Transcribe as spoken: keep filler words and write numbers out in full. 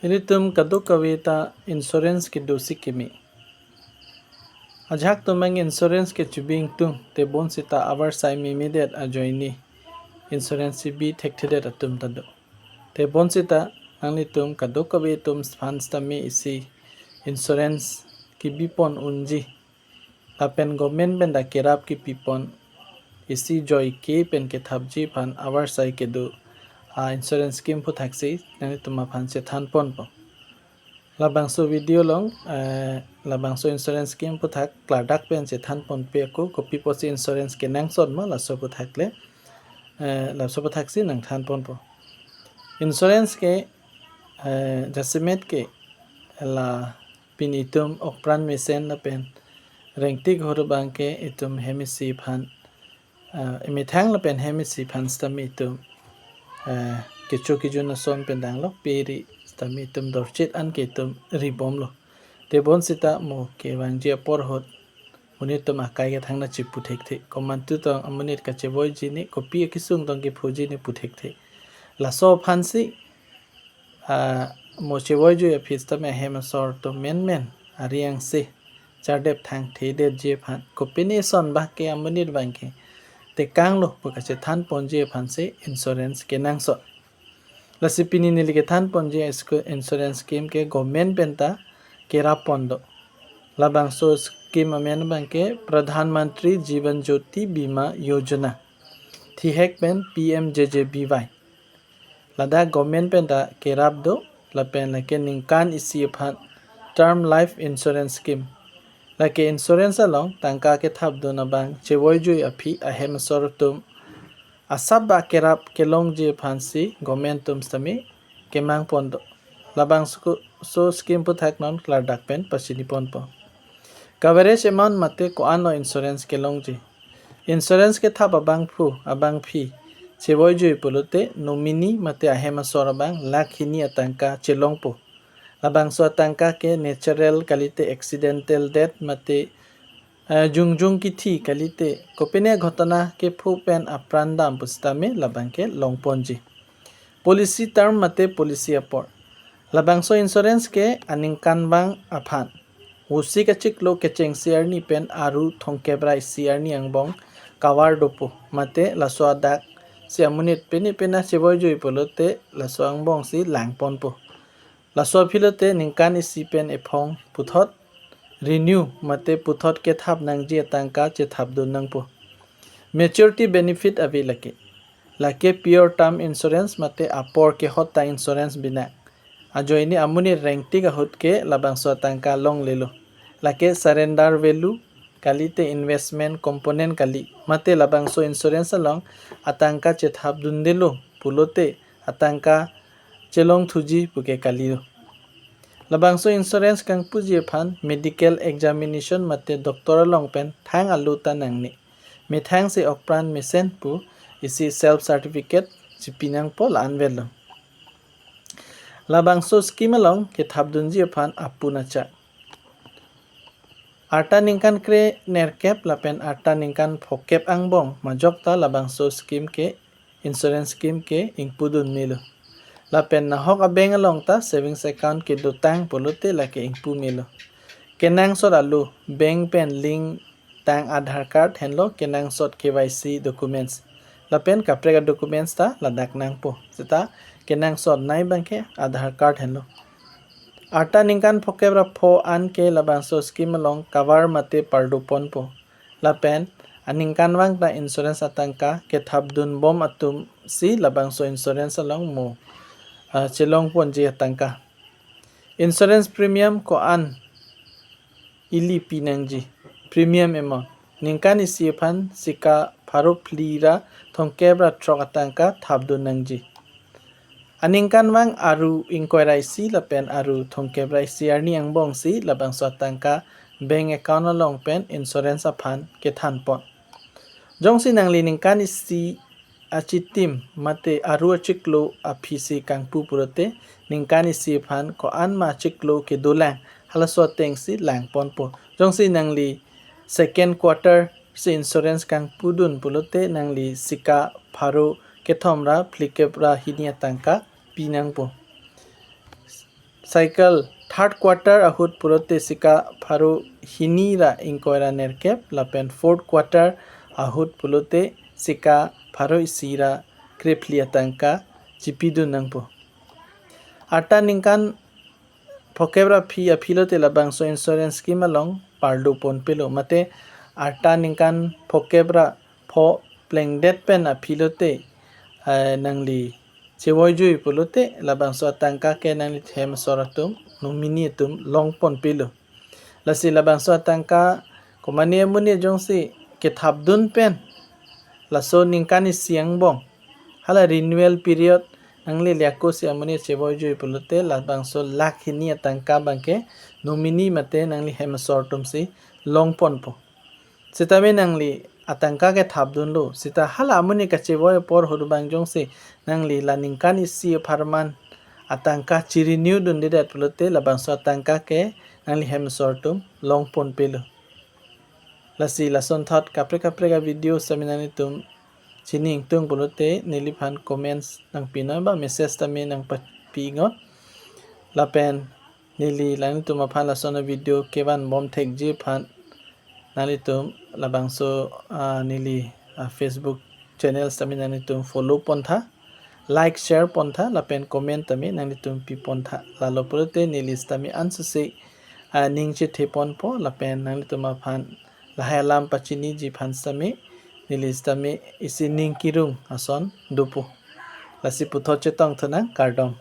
Ilitum kadokave ta insurance kedosi keme. Ajahak atum abang insurance ke chibing tung, tebonsita avarsai memedet ajoine insurance chibi thekthedet atum ta do. Tebonsita nanglitum kadokave atum aphan sitame isi insurance kebipon unji. Lapen government pen ta kerap kepipon isi joike pen kethapji aphan avarsai kedo a insurance scheme aphuthaksi nanglitum aphan chethanponpo. Labangso video along, eh, labangso insurance scheme aphuthak klardak pen chethanponpe ako, kopi apotsi insurance kenangsot ma laso aphuthak le, eh, laso aphuthak si nangthanponpo. Insurance ke, eh, jasemet ke la pini itum okpran mesen lapen rengtik ahut abang ke itum hem isi aphan, ah, emethang lapen hem isi aphan sitame itum, ah, kecho kejun ason pen dang lok peri sitame itum dorchit an ke itum ribomlo. Tebonsita mo kevangji apor ahut monit atum akai kethang na chipu thekthe. Komantu tong amonit kachevoiji ne, kopi akesung tong kephoji ne pu thekthe. Laso aphansi, ah, mo chevoijui aphi sitame ahem asor atum menmen ari angse chardep thangthedetji aphan, kopine ason abang ke amonit abang ke tekanglo pu kachethanponji aphansi insurance kenangsot. Lasi pini neli kethanponji isku-, insurance scheme ke government pen ta kerappon do. Labangso scheme amen abang ke Pradhan Mantri Jeevan Jyoti Bima Yojana, thihek pen P M J J B Y. Ladak government pen ta kerap do, lapen lake ningkan isi aphan term life insurance scheme. Lake insurance along tangka kethapdun abang chevoijui aphi ahem asor atum asap ba kerap kelongji aphansi government atum sitame kemangpon do. Labangso, so scheme aphuthak non klardak pen pachiniponpo. Coverage amount mate ko-anlo insurance kelongji. Insurance kethap abangphu abangphi chevoijui pulote nominee mate ahem asor abang lakh hini atangka chelongpo. Labangso atangka ke natural kalite accidental death mate, eh, jongjong kithi kalite kopine ghotona kephu pen apran dam pusitame labang ke longponji. Policy term mate policy apor. Labangso insurance ke aningkanvang aphan. Vosik achiklo kechengsi arni pen aru thomkep ra isi arni angbong cover dopo. Mate laso adak si amonit pine pine chevoijui pulote laso angbong si langponpo. Laso aphi lote ningkan isi pen ephong puthot renew mate puthot kethap nangji atangka chethapdun nangpo. Maturity benefit ave lake. Lake pure term insurance mate apor kehot ta insurance binang. Ajoine amonit rengtik ahut ke labangso atangka longlelo. Lake surrender value kalite investment component kali. Mate labangso insurance along atangka chethapdundelo pulote atangka chelongthuji puke kalilo. Labangso insurance kangpuji aphan medical examination mate doctor along pen thang alo ta nangne. Methang si okpran mesen pu isi self certificate chipi nangpo la-an avelo. Labangso scheme along kethapdunji aphan apun achak. Arta ningkan krenerkep lapen arta ningkan phokep angbong majok ta labangso scheme ke, insurance scheme ke ingpudun melo. Lapen nahok a-bank along ta savings account kedotang pulote lake ingpu melo. Kenangsot alo bank pen link tang Aadhaar card henlo kenangsot K Y C documents. Lapen kaprek a-documents ta ladak nangpo. Seta kenangsotnei abang ke Aadhaar card henlo. Arta ningkan phokep ra pho an ke labangso scheme along cover mate pardoponpo. Lapen aningkanvang ta insurance atangka kethapdunbom atum si labangso insurance along mo, ah, chelongponji atangka. Insurance premium ko-an ili pinangji. Premium amount. Ningkan isi aphan sika pharo phli ra thomkep ra throk atangka thapdun nangji. Aningkanvang aru ingkoi ra isi lapen aru thomkep ra isi arni angbong si labangso atangka bank account along pen insurance aphan kethanpon. Jongsi nangli ningkan isi achitim mate aru achiklo aphi si kangpu pulote ningkan isi aphan ko-an ma achiklo kedolang halaso ateng si langponpo. Jongsi nangli second quarter si insurance kangpudun pulote nangli sika pharo kethom ra phlikep ra hini atangka pinangpo. Cycle third quarter ahut pulote sika pharo hini ra ingkoi ra nerkep, lapen fourth quarter ahut pulote sika pharo isi ra krephli atangka chipidun nangpo. Arta ningkan phokep ra phi aphi lote labangso insurance scheme along pardo ponpelo. Mate arta ningkan phokep ra pho plengdet pen aphi lote, eh, nangli chevoijui pulote labangso atangka ke nangli hem asor atum, nominee atum long ponpelo. Lasi labangso atangka komane amonit jongsi kethapdun pen laso ningkan isi angbong, hala renewal period nangli liakosi amonit chevoijui pulote labangso lakh hini atangka abangke nominee mate nangli hem asor atumsi long ponpo. Sitame nangli atangka kethapdunlo, sita hala amonit kachevoi apor ahut abang jongsi nangli la ningkan isi apharman atangka chirenew dundedet pulote labangso atangka ke nangli hem asor atum long ponpelo. Lasi lasonthot kaprek kaprek avideo sitame nanglitum chini ingtung pulote neliphan comments nangpinon ba message tame nangpapi ingot. Lapen neli nanglitum aphan lason avideo kevan bom thekji aphan nanglitum labangso, ah, neli, ah, Facebook channel sitame nanglitum follow pontha, like, share pontha, lapen comment tame nanglitum pi pontha. Lalo pulote neli sitame ansose, ah, ning chethe ponpo, lapen nanglitum aphan lahai alam pachiniji aphan sitame neli sitame isi ning kirung ason dopo. Lasi puthot chetongthunang, kardom.